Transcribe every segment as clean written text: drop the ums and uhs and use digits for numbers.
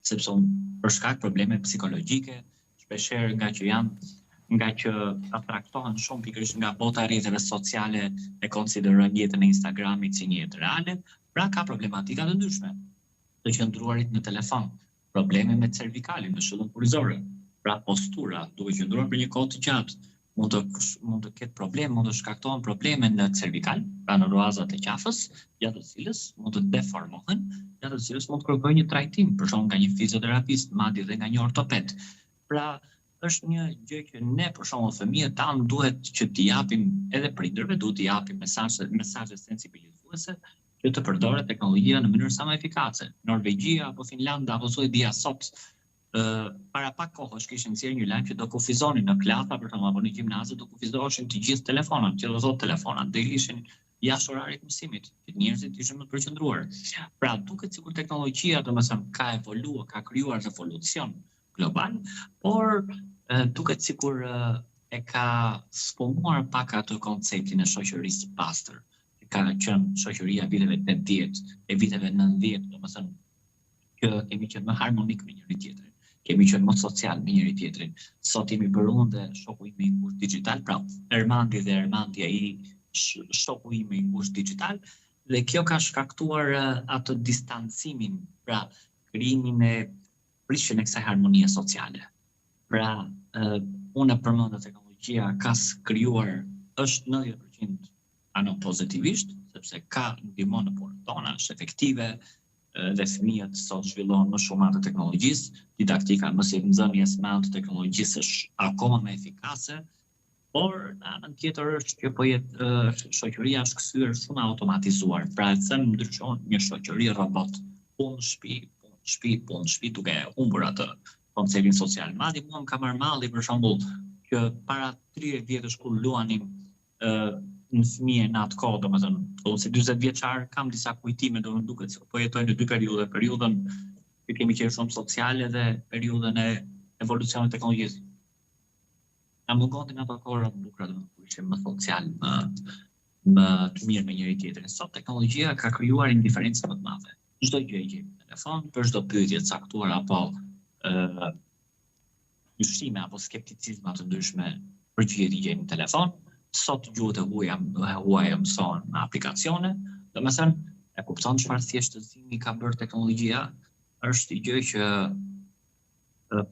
sepse unë për shkak probleme psikologjike, shpeshherë nga që janë nga që atraktohen shumë pikërisht nga bota e rrjeteve sociale e konsiderojnë jetën e Instagramit si një jetë reale, pra ka problematika të ndryshme. Të qëndruarit në telefon, probleme me cervikalin, me shtyllën kurrizore, pra postura, duke qëndruar për një kohë të gjatë, mund të mund të ketë probleme, mund të shkaktohen probleme në cervikal, pra në rruazat e qafës, gjatë të cilës mund të deformohen, gjatë të cilës mund të kërkojë një trajtim, për shembull nga një fizioterapist, madje edhe nga një ortoped. Pra, është një gjë që ne për shembull fëmijët tanë duhet që t'i japim edhe prindërve, duhet t'i japim mesazhe mesazhe sensibilizuese që të përdoret teknologjia në mënyrë sa më efikase. Norvegjia apo Finlanda apo Suedia sot para pak kohësh kishin nxjerrë një lajm që do kufizonin në klasa për shembull apo në gjimnaze do kufizoheshin të gjithë telefonat, që do thotë telefonat do ishin jashtë orarit të mësimit, që njerëzit ishin më të përqendruar. Pra duket sikur teknologjia domethënë ka evoluar, ka krijuar revolucion global, por duket sikur e ka sfumuar pak atë konceptin e shoqërisë së pastër, që ka qenë shoqëria e viteve 80, e viteve 90, domethënë që kemi qenë më harmonik me njëri tjetrin, kemi qenë më social me njëri tjetrin. Sot jemi bërë unë dhe shoku im i ngushtë digital, pra Ermandi dhe Ermandi ai shoku im i ngushtë digital, dhe kjo ka shkaktuar atë distancimin, pra krijimin e prishjen e kësaj harmonie sociale. Pra, unë e përmenda teknologjia ka krijuar është 90% ano pozitivisht, sepse ka ndihmon në punën tona, është efektive, dhe fëmijët sot zhvillohen më shumë me anë të teknologjisë, didaktika e mësimnxënies me anë të teknologjisë është akoma më efikase, por në anën tjetër është që po jetë shoqëria është kthyer shumë e automatizuar. Pra e them ndryshe një shoqëri robot, punë shtëpi, punë shtëpi, punë shtëpi duke humbur atë konceptin social. Madje mua më ka marrë malli për shembull që para 30 vjetësh kur luanim në fëmijë në atë kohë, domethënë, unë si 40 vjeçar kam disa kujtime, domethënë duket se po jetoj në dy periudha, periudhën që kemi qenë shumë sociale dhe periudhën e evolucionit të teknologjisë. Na mungonin ato kohëra të bukura, domethënë, kur ishim më social, më më të mirë me njëri tjetrin. Sot teknologjia ka krijuar indiferencë më të madhe. Çdo gjë e gjejmë në telefon, për çdo pyetje të caktuar apo ë dyshime apo skepticizma të ndryshme përgjigjet i gjejmë në telefon. Sot gjuhët e huaja e huaja mësohen me aplikacione, domethënë e kupton çfarë thjeshtëzimi ka bërë teknologjia, është gjë që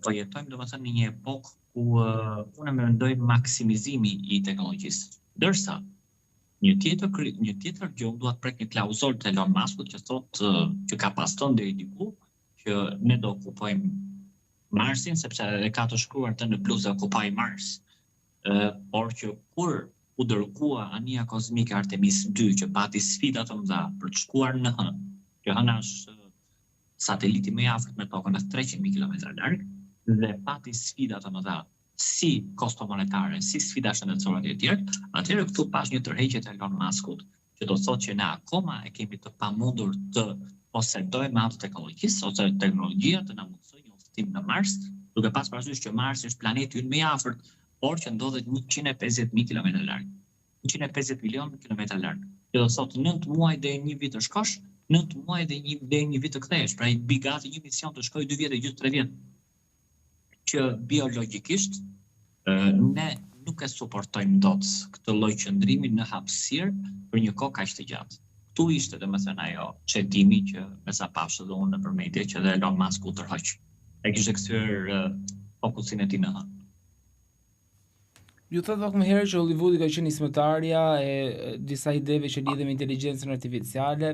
po jetojmë domethënë në një epokë ku unë mendoj maksimizimi i teknologjisë. Ndërsa një tjetër një tjetër gjë unë dua të prek një klauzolë të Elon Muskut që thotë që ka pas thënë deri diku që ne do okupojmë Marsin, sepse e ka të shkruar të në bluzë Occupy Mars, por që kur u dërgua anija kozmike Artemis 2 që pati sfida të mëdha për të shkuar në Hënë, që Hëna është sateliti më i afërt me Tokën rreth 300.000 kilometra larg dhe pati sfida të mëdha si kosto monetare, si sfida shëndetësore e të tjerë, atëherë këtu pash një tërheqje të Elon Muskut që do të thotë që ne akoma e kemi të pamundur të posedojmë anë të teknologjisë ose teknologjia të na mundësojë një udhëtim në Mars, duke pas parasysh që Marsi është planeti ynë më i afërt, por që ndodhet 150.000 kilometra larg. 150 milion kilometra larg. Që do të thotë 9 muaj deri një vit të shkosh, 9 muaj deri një deri një vit të kthehesh. Pra i bi gati një mision të shkojë 2 vjet e gjysmë 3 vjet. Që biologjikisht ne nuk e suportojmë dot këtë lloj qëndrimi në hapësirë për një kohë kaq të gjatë. Këtu ishte domethënë ajo çedimi që me sa pashë edhe unë nëpër media që edhe Elon Musk u tërhoq. E kishte kthyer fokusin e tij në hënë. Ju thatë pak më herë që Hollywoodi ka qenë nismëtarja e disa ideve që lidhen me inteligjencën artificiale,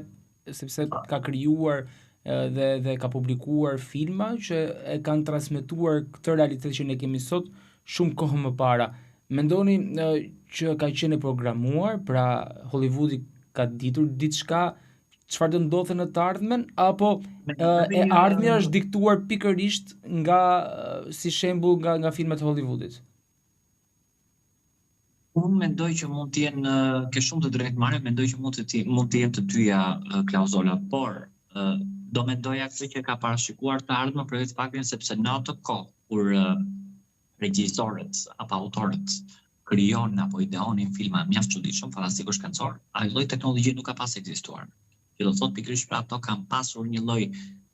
sepse ka krijuar dhe dhe ka publikuar filma që e kanë transmetuar këtë realitet që ne kemi sot shumë kohë më para. Mendoni që ka qenë e programuar, pra Hollywoodi ka ditur diçka çfarë do ndodhte në të ardhmen apo e ardhmja është diktuar pikërisht nga si shembull nga nga filmat e Hollywoodit? Unë mendoj që mund të jenë ke shumë të drejtë Mario, mendoj që mund të mund të jenë të dyja klauzolat, por do mendoja këtë që ka parashikuar të ardhmen për vetë faktin sepse në atë kohë kur regjisorët apo autorët krijonin apo ideonin filma mjaft çuditshëm, fantastiko shkencor, ajo lloj teknologjie nuk ka pas ekzistuar. Që do thotë pikërisht pra ato kanë pasur një lloj.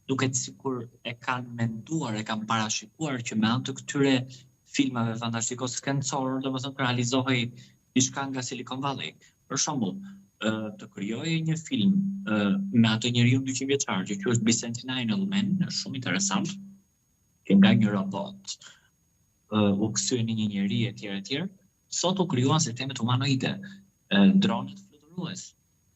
Duket sikur e kanë menduar, e kanë parashikuar që me anë të këtyre filmave fantastiko shkencor, domethënë të realizohej diçka nga Silicon Valley. Për shembull, të krijoje një film me atë njeriun 200 vjeçar që quhet Bicentennial Man, është shumë interesant, që nga një robot u kthye në një njeri etj etj. Sot u krijuan sistemet humanoide, dronët fluturues.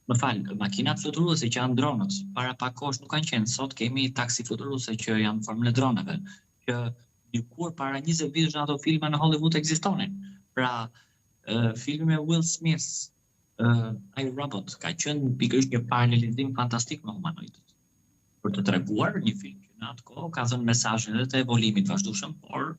Më fal, makinat fluturuese që janë dronët, para pak kohësh nuk kanë qenë, sot kemi taksi fluturuese që janë në formën e droneve, që dikur para 20 vitesh në ato filma në Hollywood ekzistonin. Pra, filmi me Will Smith, I Robot, ka qenë pikërisht një paralelizim fantastik me humanoidët. Për të treguar një film që në atë kohë ka dhënë mesazhin edhe të evolimit vazhdueshëm, por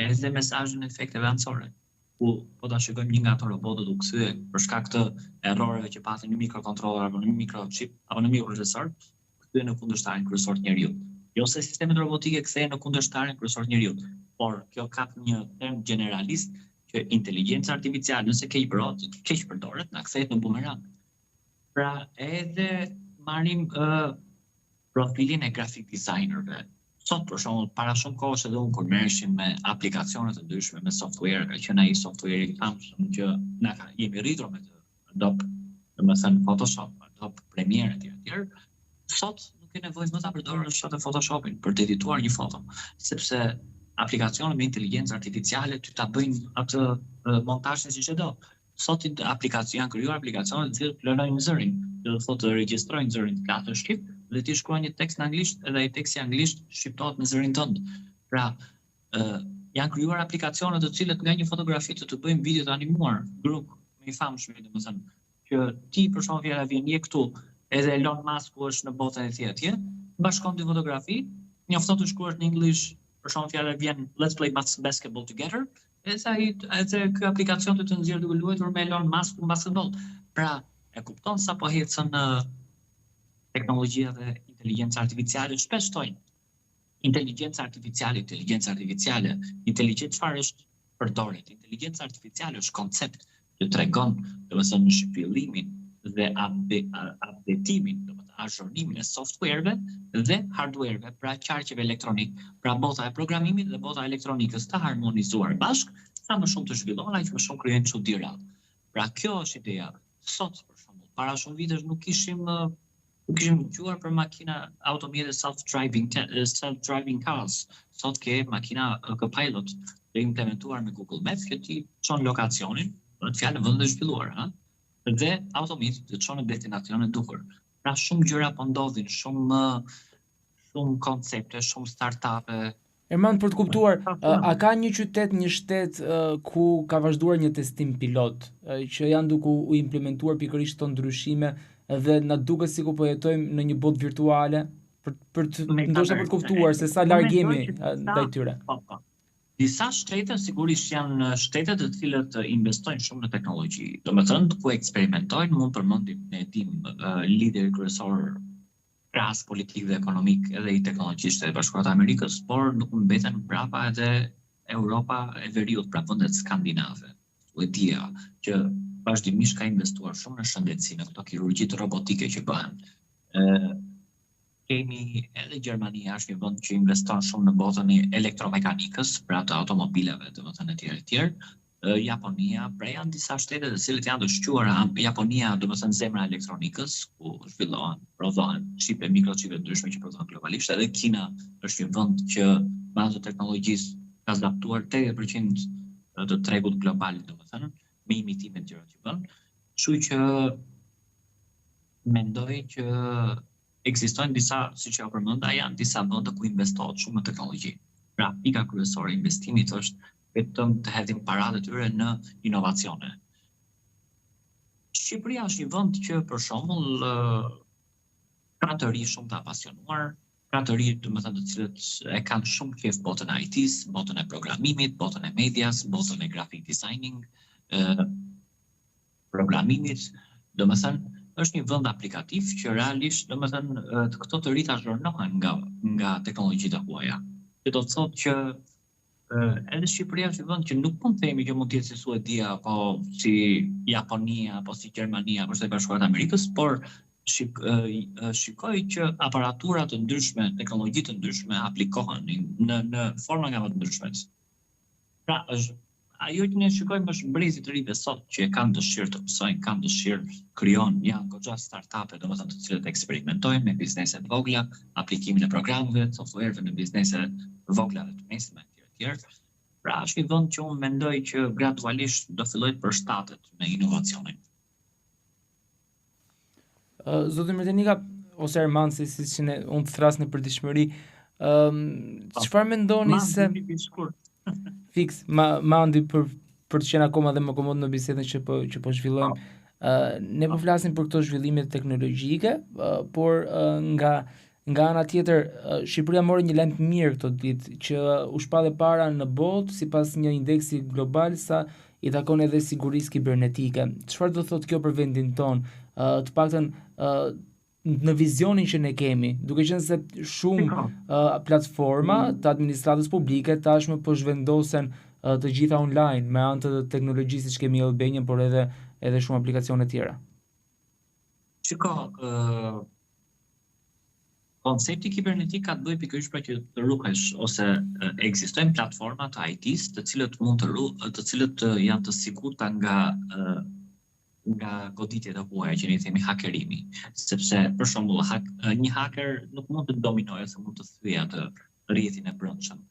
edhe mesazhin e efekteve anësore. Ku po ta shikojmë një nga ato robotët u kthye për shkak të erroreve që pati në mikrokontroller apo në mikrochip apo në mikroprocesor, u kthye në kundërshtarin kryesor të njeriut. Jo se sistemet robotike kthehen në kundërshtarin kryesor të njeriut, por kjo ka një term generalist që inteligjenca artificiale nëse keq përdoret, keq përdoret, na kthehet në bumerang. Pra edhe marrim uh, profilin e graphic designerëve. Sot për shembull, para shumë kohësh edhe unë kur merreshim me aplikacione të ndryshme, me software, ka qenë ai software i famshëm që na ka jemi rritur me të Adobe, domethënë Photoshop, Adobe Premiere etj etj. Sot nuk ke nevojë më ta përdorësh atë Photoshopin për të edituar një foto, sepse aplikacionet me inteligjencë artificiale ty ta bëjnë atë montazhin siç e do. Sot aplikacion janë krijuar aplikacione të cilat klonojnë zërin, që do të thotë regjistrojnë zërin të flasësh shqip dhe ti shkruan një tekst në anglisht edhe ai teksti anglisht shqiptohet me zërin tënd. Pra, ë janë krijuar aplikacione të cilët nga një fotografi të të bëjnë video të animuar, Grok, më i famshmi domethënë, që ti për shembull fjala vjen je këtu, edhe Elon Musk është në botën e tij atje, bashkon dy fotografi, mjafton të shkruash në English, për shembull fjala vjen let's play basketball together, Edhe ai edhe ky aplikacion të të nxjerr duke luajtur me Elon Musk në basketboll. Pra, e kupton sa po ecën teknologjia dhe inteligjenca artificiale, shpesh thonë inteligjenca artificiale, inteligjenca artificiale, inteligjencë çfarë është përdoret. Inteligjenca artificiale është koncept që tregon, domethënë zhvillimin dhe updateimin, domethënë azhurnimin e softwareve dhe hardwareve, pra qarqeve elektronik, pra bota e programimit dhe bota e elektronikës të harmonizuar bashkë, sa më shumë të zhvillohen, aq më shumë krijojnë çudira. Pra kjo është ideja. Sot, për shembull, para shumë vitesh nuk kishim nuk kishim dëgjuar për makina automjete self-driving self-driving cars. Sot ke makina Copilot të implementuar me Google Maps që ti çon lokacionin, bëhet fjalë në vende të zhvilluara, ha? Dhe automjeti të çon në destinacionin e duhur. Pra shumë gjëra po ndodhin, shumë shumë koncepte, shumë startupe, Erman, për të kuptuar, a ka një qytet, një shtet ku ka vazhduar një testim pilot, që janë duke u implementuar pikërisht këto ndryshime dhe na duket sikur po jetojmë në një botë virtuale, për për të ndoshta për të kuptuar se sa larg jemi ndaj tyre. Po, po. Disa shtete sigurisht janë shtete të cilët investojnë shumë në teknologji. Domethënë ku eksperimentojnë, mund përmendim ne dim lideri kryesor krahas politik dhe ekonomik edhe i teknologjisë Shtetet e Bashkuara të Amerikës, por nuk mbeten prapa edhe Europa e Veriut, pra vendet skandinave, Suedia, që vazhdimisht ka investuar shumë në shëndetësi, në këto kirurgjitë robotike që bëhen. Ë kemi edhe Gjermania është një vend që investon shumë në botën e elektromekanikës, pra të automobilave, domethënë etj etj. Japonia, pra janë disa shtete të cilët janë të shquara, Japonia, domethënë zemra e elektronikës, ku zhvillohen, prodhohen çipe, mikroçipe të ndryshme që prodhohen globalisht, edhe Kina është një vend që me anë të teknologjisë ka zaptuar 80% të tregut global, domethënë, me imitimet gjërat që bën. Kështu që mendoj që ekzistojnë disa, siç ja përmenda, janë disa vende ku investohet shumë në teknologji. Pra, pika kryesore e investimit është vetëm të hedhin paratë e tyre në inovacione. Shqipëria është një vend që për shembull ka të ri shumë të apasionuar, ka të ri, domethënë të cilët e kanë shumë qejf botën e IT-s, botën e programimit, botën e medias, botën e graphic designing, ë programimit, domethënë është një vend aplikativ që realisht, domethënë këto të rinjtë azhurnohen nga nga teknologjitë e huaja. Që do të thotë që edhe Shqipëria është një vend që nuk mund të themi që mund të jetë si Suedia apo si Japonia apo si Gjermania apo Shtetet e Bashkuara të Amerikës, por Shik, shikoj që aparatura të ndryshme, teknologji të ndryshme aplikohen në në forma nga më të ndryshmet. Pra, është ajo që ne shikojmë është brezi të rinjve sot që e kanë dëshirë të mësojnë, kanë dëshirë, krijon, janë goxha startupe, domethënë të cilët eksperimentojnë me biznese të vogla, aplikimin e programeve, software-ve në biznese të vogla dhe të mesme etj etj. Pra, është një vend që unë mendoj që gradualisht do fillojë të përshtatet me inovacionin. Uh, Zoti Mërtenika ose Erman si siç ne unë të thërras në përditshmëri, ëm um, çfarë mendoni se Fiks, ma Mandi për për të qenë akoma dhe më komod në bisedën që po që po zhvillojmë. Ë uh, ne po flasim për këto zhvillime teknologjike, uh, por uh, nga Nga ana tjetër, Shqipëria mori një lajm të mirë këto ditë, që u shpall e para në botë sipas një indeksi global sa i takon edhe sigurisë kibernetike. Çfarë do thotë kjo për vendin tonë? Të paktën në vizionin që ne kemi, duke qenë se shumë platforma të administratës publike tashmë po zhvendosen të gjitha online me anë të teknologjisë siç kemi e-Albanian, por edhe edhe shumë aplikacione tjera. Shiko, ë koncepti kibernetik ka të bëjë pikërisht pra që të ruhesh ose ekzistojnë platforma të IT-s, të cilët mund të ru, të cilët janë të sigurta nga nga goditjet e huaja që ne i themi hakerimi, sepse për shembull hak, një haker nuk mund të dominojë ose mund të thyejë atë rrjetin e brendshëm.